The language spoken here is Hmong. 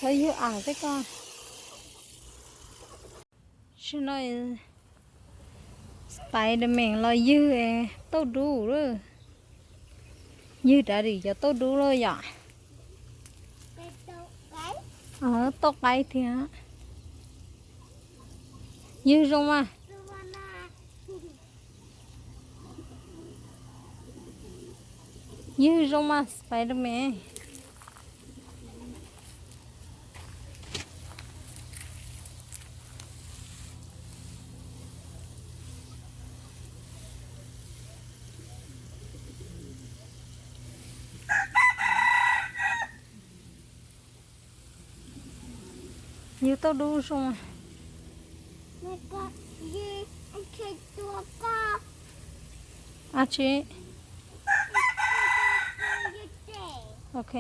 Los ywg am tej ko. Tsis no Spiderman los ywg tauj dub lawm. Ywg rau dim cov tauj dub lawm yom. Tauj qaib thiab. Ywg zoo mas. Ywg zoo mas Spiderman. Ywg tauj dub zoo. Ab tsi. Ok.